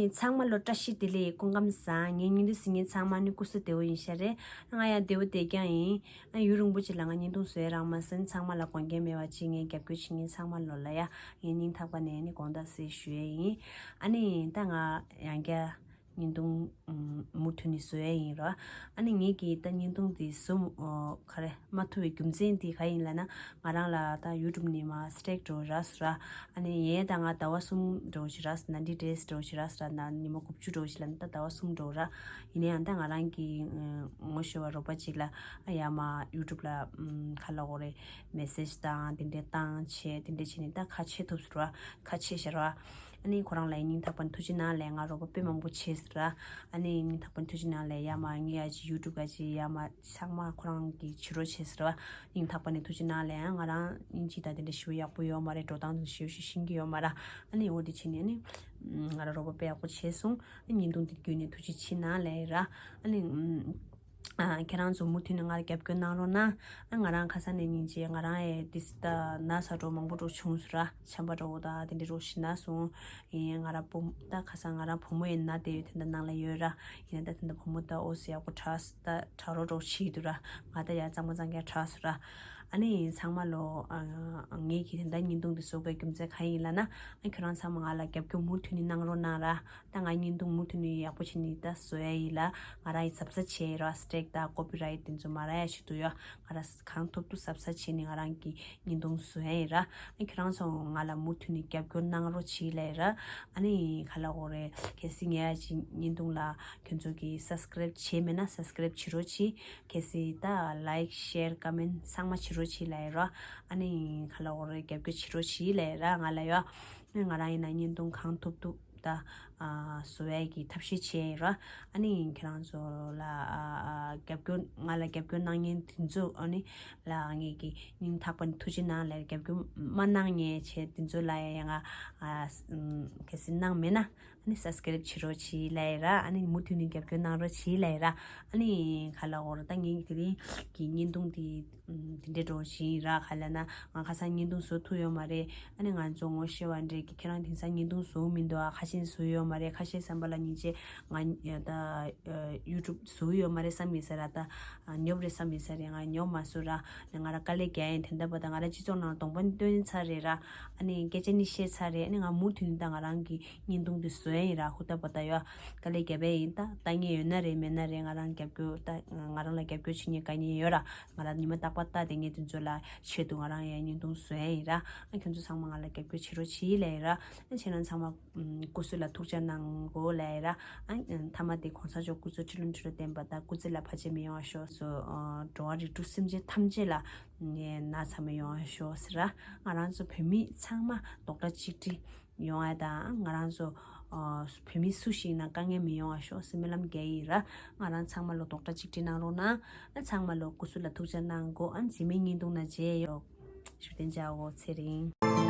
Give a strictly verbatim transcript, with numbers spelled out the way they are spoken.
ཚང་མ་ལོ་བཀྲ་ཤིས་བདེ་ལེགས། སྐུ་ཁམས་བཟང་། ངའི་བརྙན་ཐུང་གཟིགས་མཁན་ཚང་མ་ནི་སྐུ་གཟུགས་བདེ་བོ་ཡིན་ཤག་རེད། ང་ཡང་བདེ་བོ་བསྡད་རྐྱང་ཡིན། ཨ་ཡུན་རིང་པོ་ཅིག་ལ་ང་བརྙན་ཐུང་བཟོས་རག་མ་སོང་། ཚང་མ་ལ་དགོངས་འགལ་མེད་པ་ཅིག་ངས་རྒྱབ་སྐྱོར་བྱེད་མཁན་ཚང་མ་ལོ་ལ་ཡ་ངས་སྙིང་ཐག་པ་ནས་ནི་དགོངས་དག་ཟེར་ཞུ་ཡས་ཡིན། ཨ་ནི་ད་ང་ཡང་བསྐྱར་བརྙན་ཐུང་མུ་མཐུད་ནས་བཟོ་ཡས་ཡིན་ར། ཨ་ནི་ངེད་ཀྱིས་ད་བརྙན་ཐུང་འདི་བཟོ་ག་རེ་མ་ཐུབ་པའི་རྒྱུ་མཚན་འདི་ག་ཡིན་ལབ་ན། ང་རང་ལ་ད་ཡུ་ཊུབ་ནས་མར་སི་ཊིག་འདྲ་བོ་རག་སོང་ར། ཨ་ནི་ཡས་ད་ང་ཟླ་བ་གསུམ་འདྲ་བོ་ཞིག་རག་སོང་། ནའིན་ཊི་ཌེ་ཛི་འདྲ་བོ་ཞིག་རག་སོང་ར། ན་ཉི་མ་དགུ་བཅུ་འདྲ་བོ་ཞིག་ལ་ད་ཟླ་བ་གསུམ་འདྲ་བོ་ར། ཡིན་ན་ཡང་ད་ང་རང་གི་ངོ་ཤེས་པ་རོགས་པ་ཅིག་ལ་ཨ་ཡར་མར་ཡུ་ཊུབ་ལ་ཨམ་ག་ལབ་དགོས་རེད། མེ་སེ་ཇི་བཏང་། དེ་འདྲས་བཏང་བྱས། དེ་འདྲས་བྱས་ནས་ད་ཁ་ཕྱེ་ཐུབ་སོང་ར། ཁ་ཕྱེ་ཤག་ར། ཨ་ནི་ཁོ་རང་ལ་སྙིང་ཐག་པ་ནས་ཐུགས་རྗེ་གནང་ལབ། ང་རོགས་པ་དཔེ་མང་པོ་བྱས་སོང་ར། ཨ་ནི་སྙིང་ཐག་པ་ནས་ཐུགས་རྗེ་གནང་ལབ། ཡར་མར་ངས་ཡ་ཅིག་ཡུ་ཊུབ་ག་ཅིག་ཡར་མར་ཚང་མ་ཁོ་རང་གིས་བྱེད་རོགས་བྱས་སོང་ར། སྙིང་ཐག་པ་ནས་ཐུགས་རྗེ་གནང་ལབ། ང་རང་དབྱིན་ཇི་ད་དེ་འདྲ་ཞེ་པོ་ཡག་པོ་ཡོད་མ་རེད། འགྲོ་སྟངས་དང་ཞེ་པོ་ཞིག་ཤེས་ཀྱི་ཡོད་མ་ར། ཨ་ནི་འོ་དེ་བྱས་ནས་ཨ་ནི་ང་རང་རོགས་པ་དཔེ་ཡག་པོ་བྱས་སོང་། ཨ་བརྙན་ཐུང་འདི་བརྒྱུད་ནས་ཐུགས་རྗེ་ཆེ་གནང་ལབ་ར། ཨ་ནི་ཨ་ཁྱེད་རང་ཚོ་མུ་མཐུད་ནས་ང་ལ་རྒྱབ་སྐྱོར་གནང་རོགས་གནང་། ཨ་ང་རང་ཁ་སང་ནས་སྙིང་རྗེ། ང་རང་ཨེ་ཏིས་ད་ན་ཚ་འདྲ་བོ་མང་པོ་འདྲ་བོ་བྱུང་སོང་ར། ཆམ་པ་འདྲ་བོ་དང་དེ་འདྲ་འདྲ་བོ་ཞིག་ན་སོང་། ཨེ་ང་རང་བུ་ད་ཁ་སང་ང་རང་བུ་མོ་ཡིན་ན་དེ་ཡོད་དེ་འདྲ་ནང་ལ་ཡོད་ར། ཡིན་ན་ད་དེ་འདྲ་བུ་མོ་ད་ཨོ་སི་ཡག་པོ་དྲག་ད་དྲག་རོགས་འདྲ་བོ་བྱེད་ཀྱི་འདུག་ར། ང་ད་ཡ་གཙང་མ་གཙང་རྐྱང་དྲག་སོང་ར། ཨ་ནི་ཚང་མ་ལོ་ཨ་ངས་ཀྱིས་དེ་འདྲ་བརྙན་ཐུང་འདི་བཟོ་དགོས་རྒྱུ་མཚན་ག་ཡིན་ལབ་ན། ཨ་ཁྱོད་རང་ཚང་མ་ང་ལ་རྒྱབ་སྐྱོར་མུ་མཐུད་ནས་གནང་རོགས་གནང་ར། ད་ང་བརྙན་ཐུང་མུ་མཐུད་ནས་ཡག་པོ་བྱས་ནས་ད་བཟོ་ཡ་ཡིན་ལ། ང་རང་གིས་གཟབ་གཟབ་བྱས་ར། སི་ཊིག་དང་ཀོ་པི་རའིཊ་དེ་ཚོ་མ་རག་ཡ་ཞིག་འདུག་ཡ། ང་རང་གང་ཐུབ་ཐུབ་གཟབ་གཟབ་བྱས་ནས་ང་རང་གི་བརྙན་ཐུང་བཟོ་ཡ་ཡིན་ར། ཨ་ཁྱོད་རང་ཚོ་ང་ལ་མུ་མཐུད་ནས་རྒྱབ་སྐྱོར་གནང་རོགས་བྱེད་ལབ་ཡ་ར། ཨ་ནི་ག་ལབ་དགོས་རེད། གལ་སྲིད་ངའི་ཡ་ཅིག་བརྙན་ཐུང་ལ་ཁྱོད་ཚོ་གིས་སབ་སི་ཀ་རེབ་བྱས་མེད་ན་སབ་སི་ཀ་རེབ་བྱེད་རོགས་གྱིས། གལ་སྲིད་ད་ལའིཀ་ཤེར་ཀོ་མེན་ཚང་མ་བྱེད་རོགས་གྱིས་ལབ་ཡ་ར། ཨ་ནི་ག་ལབ་དགོས་རེད། རྒྱབ་སྐྱོར་བྱེད་རོགས་གྱིས་ལབ་ཡ་ར། ང་ལ་ཡ། ང་རང་ཡིན་ན་བརྙན་ཐུང་གང་ཐུབ་ཐུབ་ད་ཨ་བཟོ་ཡས་ཀྱི་ཐབས་ཤེས་བྱས་ཡིན་ར། ཨ་ནི་ཁྱེད་རང་ཚོ་ལ་ཨ་ཨ་རྒྱབ་སྐྱོར་ང་ལ་རྒྱབ་སྐྱོར་གནང་མཁན་དེ་ཚོ་ཨ་ནི་ལ་ངས་ཀྱི་སྙིང་ཐག་པ་ནས་ཐུགས་རྗེ་གནང་ལབ། རྒྱབ་སྐྱོར་མ་གནང་མཁན་བྱས་དེ་ཚོ་ལ་ཡ་ཡ་ང་ཨ་ཨམ་གལ་སྲིད་གནང་མེད་ན་ཨ་ནི་སབ་སི་ཀ་རེབ་བྱེད་རོགས་གྱིས་ལབ་ཡ་ར། ཨ་ནི་མུ་མཐུད་ནས་རྒྱབ་སྐྱོར་གནང་རོགས་གྱིས་ལབ་ཡ་ར། ཨ་ནི་ག་ལབ་དགོས་རེད། ད་ངས་དེ་རིང་གི་བརྙན་ཐུང་དེ་ཨམ་དེ་འདྲའི་འདྲ་བོ་ཞིག་ཡིན་ར། ག་ལབ་ན་ང་ཁ་སང་བརྙན་ཐུང་བཟོ་ཐུབ་ཡོད་མ་རེད། ཨ་ནི་ང་ཚོ་ངོ་ཤེས་པ་འདྲས་ཀྱིས་ཁྱེད་རང་དེང་སང་བརྙན་ཐུང་བཟོ་མི་འདུག་ཨ། ཁ་ཤས་བཟོ་ཡོད་མ་རེད། ཁ་ཤས་བསམ་པ་ལ་སྙིང་རྗེ། ང་ད་ཡུ་ཊུབ་བཟོ་ཡོད་མ་རེད་བསམ་ཡིན་ས་ར། ད་ཉོབ་རེད་བསམ་ཡིན་ས་རེད། ང་ཉོབ་མ་སོང་ར། ང་རང་དཀའ་ལས་རྒྱག་ཡིན། དེ་འདྲ་བ་ད་ང་རང་སྤྱི་ཚོགས་ནང་གདོང་པ་སྟོན་ཚར་རེད་ར། ཨ་ནི་སྐད་ཆ་ནི་བཤད་ཚར་རེད། ཨ་ནི་ང་མུ་མཐུད་ནས་ད་ང་རང་གི་བརྙན་ཐུང་འདི་བཟོ་ཡ་ཡིན་ར། ཧུར་ཐག་པ་ད་ཡོད། དཀའ་ལས་རྒྱབ་པ་ཡིན། ད་ལྟ་ངས་ཡོད་ན་རེད་མེད་ན་རེད། ང་རང་རྒྱབ་སྐྱོར་ད་ང་རང་ལ་རྒྱབ་སྐྱོར་བྱེད་མཁན་དཀའ་ངལ་ཡོད་ར། ང་རང་ཉི་མ་རྟག་པར་ལྟ་དེ་ངས་དེ་ཚོ་ལ་ཆེད་དུ་ང་རང་ཡང་བརྙན་ཐུང་བཟོ་ཡ་ཡིན་ར། ཨ་ཁྱོད་ཚོ་ཚང་མ་ང་ལ་རྒྱབ་སྐྱོར་བྱེད་རོགས་གྱིས་ལབ་ཡ་ར། ཨ་ཁྱེད་རང་ཚང་མ་སྐུ་གཟུགས་ལ་ཐུགས་ཅག་གནང་དགོས་ལབ་ཡ་ར། ཨ་མཐའ་མ་དེ་གོང་ས་མཆོག་སྐུ་ཚེ་ཁྲི་ལོ་ཁྲི་ལོ་བརྟན་པ་དང་སྐུ་ཚེ་ལ་ཕལ་ཆེར་མི་ཡོང་བ་ཤོག་སོ། འགྲོ་བ་རིགས་དྲུག་སེམས་ཅན་ཐམས་ཅད་ལ་ནད་ཚ་མི་ཡོང་བ་ཤོག་ཟེར་ར། ང་རང་ཚོ་བོད་མི་ཚང་མ་རྡོག་ཁྲ་གཅིག་སྒྲིལ་ཡོང་ཡ་དང་། ང་རང་ཚོ་ཨ་བོད་མི་སུ་ཞིག་ན་དཀའ་ངལ་མི་ཡོང་བ་ཤོག་ཟེར་སྨོན་ལམ་རྒྱག་ཡིན་ར། ང་རང་ཚང་མ་ལ་རྡོག་ཁྲ་གཅིག་སྒྲིལ་གནང་རོགས་གནང་། ཨ་ཚང་མ་ལ་སྐུ་གཟུགས་ལ་ཐུགས་ཅག་གནང་དགོས། ཨ་རྗེས་མའི་བརྙན་ཐུང་ནང་མཇལ་ཡོང་། བཞུགས་གདན་འཇགས་འོ། ཚེ་རིང་།